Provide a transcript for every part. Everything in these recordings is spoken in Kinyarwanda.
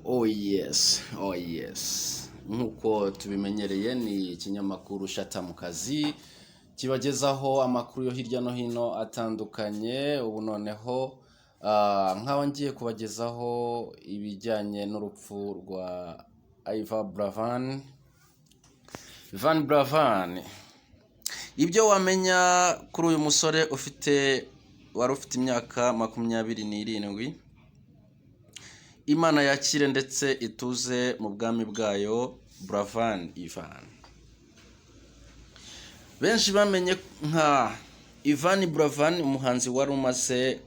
Oh yes, oh yes. Nk'uko tubimenyereye, ni ikinyamakuru Shata mu kazi kibagezaho amakuru yo hirya no hino atandukanye. Ubu noneho nkaba ngiye kubagezaho ibijyanye n'urupfu rwa Ivan Buravan. Ivan Buravan. Ibyo wamenya kuri uyu musore wari ufite imyaka 27. Imana yakire ndetse ituze mu bwami bwayo Buravan Ivan. Benshi bamenye nka Ivan Buravan, umuhanzi wari umaze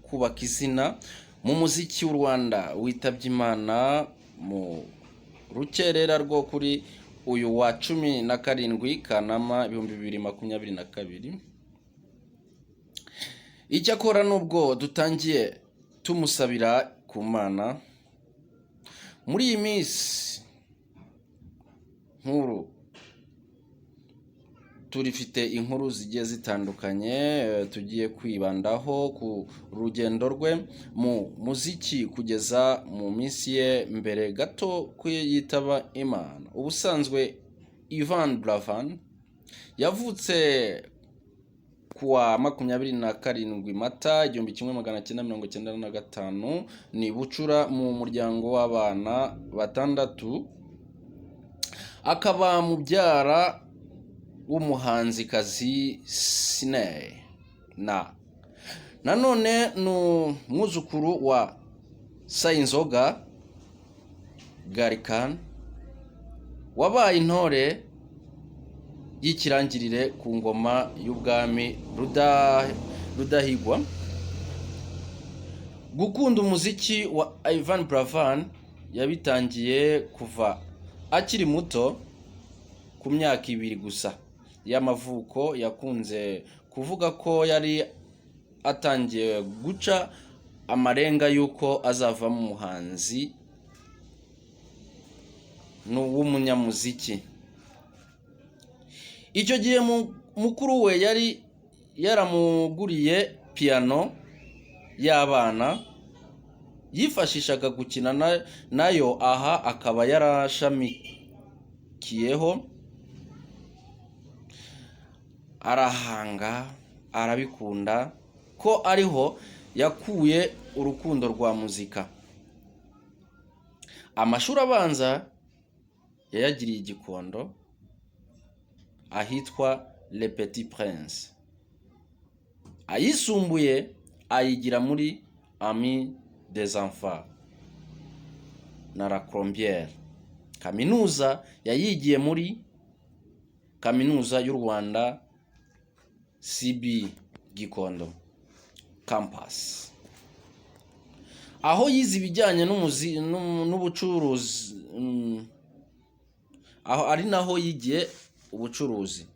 kubaka izina mu muziki w'u Rwanda, witabye Imana mu rukerera rwo kuri uyu wa 17 Kanama 2022. Icyakora nubwo dutangiye tumusabira ku Mana, muri iyi minsi nkuru turifite inkuru zigiye zitandukanye tugiye kwibandaho ku rugendo rwe mu muziki kugeza mu minsi ye mbere gato ko yitaba Imana. Ubusanzwe Ivan Buravan yavutse kuwa 27 Mata 1995, ni bucura mu muryango w'abana batandatu, akaba mubyara w'umuhanzikazi Ciney na nanone ni umwuzukuru wa Sayinzoga Gallican wabaye intore y'ikirangirire ku ngoma y'ubwami Rudahigwa. Gukunda umuziki wa Ivan Buravan yabitangiye kuva akiri muto. Ku myaka 2 gusa y'amavuko, yakunze kuvuga ko yari atangiye guca amarenga y'uko azavamo umuhanzi w'umunyamuziki. Icyo gihe mukuru we yari yaramuguriye piyano y'abana yifashishaga gukina nayo, aha akaba yarashamikiyeho, arahanga, arabikunda, ko ariho yakuye urukundo rwa muzika. Amashuri abanza yayagiriye i Gikondo ahitwa Le Petit Prince, ayisumbuye ayigira muri Amis des Enfants na La Colombière. Kaminuza yayigiye muri Kaminuza y'u Rwanda, CB Gikondo Campus, aho yize ibijyanye n'ubucuruzi, aho ari naho yigiye ubucuruzi,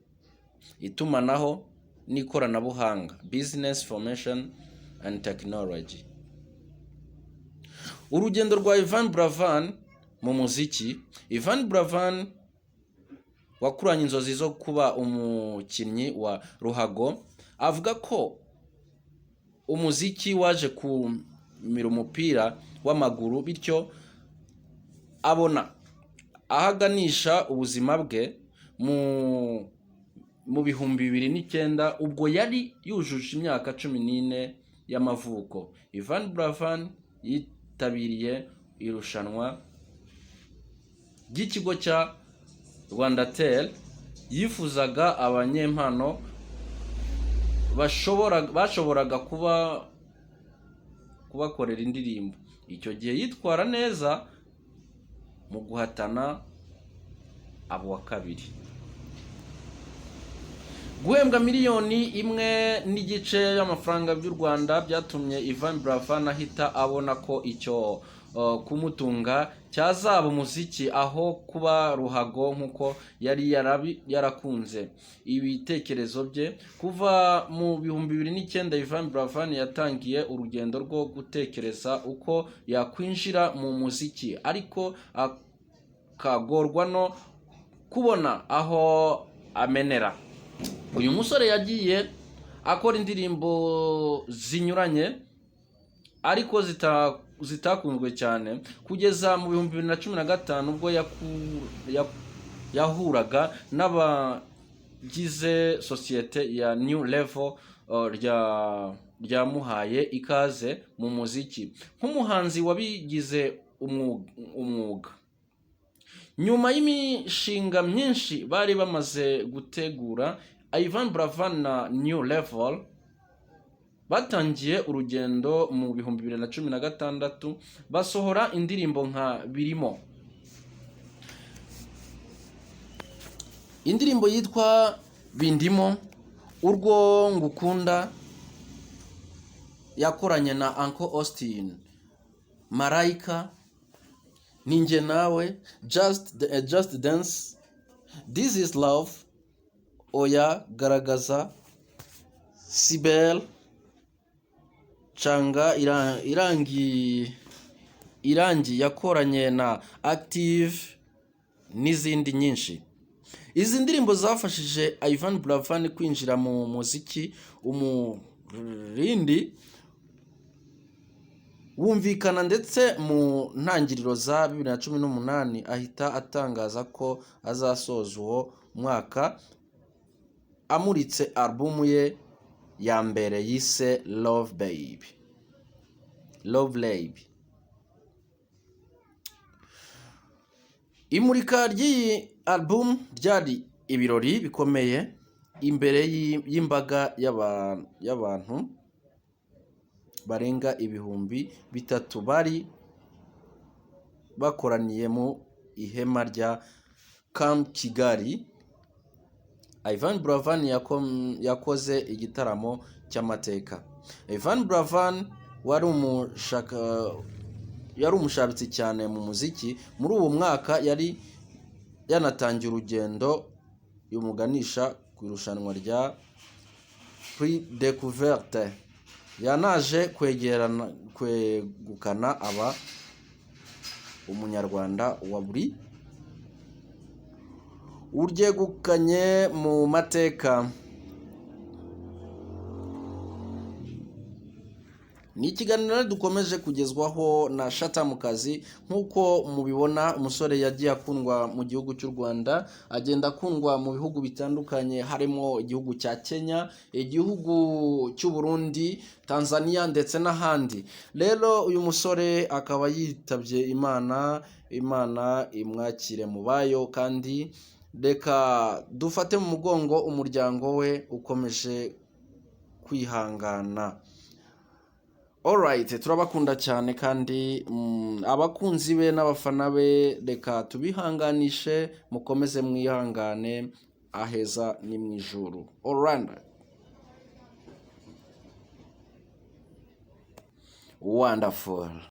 itumanaho n'ikoranabuhanga, Business Information and Technology. Urugendo rwa Ivan Buravan mu muziki. Ivan Buravan wakuranye inzozi zo kuba umukinnyi wa ruhago, avuga ko umuziki waje kumira umupira w'amaguru, bityo abona aho aganisha ubuzima bwe. Mu 2009, ubwo yari yujuje imyaka 14 y'amavuko, Ivan Buravan yitabiriye irushanwa ry'ikigo cya Rwandatel yifuzaga abanyempano bashoboraga kubakorera indirimbo. Icyo gihe yitwara neza mu guhatana, aba uwa kabiri. Guhembwa 1.5 miliyoni y'amafaranga by'u Rwanda byatumye Ivan Buravan ahita abona ko icyo kumutunga cyazaba umuziki aho kuba ruhago, nk'uko yari yarakunze ibitekerezo bye. Kuva mu 2009, Ivan Buravan yatangiye urugendo rwo gutekereza uko yakwinjira mu muziki, ariko akagorwa no kubona aho amenera. Uyu musore yagiye akora indirimbo zinyuranye. ariko zitakunzwe cyane kugeza mu 2015 ubwo yahuraga n'abagize sosiyete ya New Level ryamuhaye ikaze mu muziki nk'umuhanzi wabigize umwuga. Nyuma y'imishinga myinshi bari bamaze gutegura, Yvan Buravan na New Level batangiye urugendo mu 2016, basohora indirimbo nka Birimo, indirimbo yitwa Bindimo, Urwo Ngukunda yakoranye na Uncle Austin, Marayika, Ninjye Nawe, Just Dance, This Is Love, Oya Garagaza, Sibel, Canga Irangi Irangi yakoranye na Active n'izindi nyinshi. Izi ndirimbo zafashije Yvan Buravan kwinjira mu muziki umurindi wumvikana, ndetse mu ntangiriro za 2018 ahita atangaza ko azasoza uwo mwaka amuritse album ye ya mbere yise Love Baby, Love Baby. Imurika ry'iyi album ryari ibirori bikomeye imbere y'imbaga y'abantu barenga 3000 bari bakoraniye mu ihema rya Camp Kigali. Yvan Buravan yakoze igitaramo cy'amateka. Yvan Buravan wari umushaka yari umushabitsi cyane mu muziki muri uwo mwaka, yari yanatangiye urugendo rumuganisha ku irushanwa rya Prix Découverte yanaje kwegukana, aba umunyarwanda wa buri uryegukanye mu mateka. Ni ikiganiro dukomeje kugezwaho na Shatamukazi. Nk'uko mubibona, umusore yagiye akundwa mu gihugu cy'u Rwanda, agenda akundwa mu bihugu bitandukanye harimo igihugu cya Kenya, igihugu cy'u Burundi, Tanzania ndetse n'ahandi. Rero uyu musore akaba yitabye Imana, Imana imwakire mu bayo, kandi reka dufate mu mugongo umuryango we ukomeje kwihangana. Alright, turabakunda cyane kandi abakunzi be n'abafana be reka tubihanganishe, mukomeze mwihangane, aheza ni mu ijuru. Alright. Wonderful.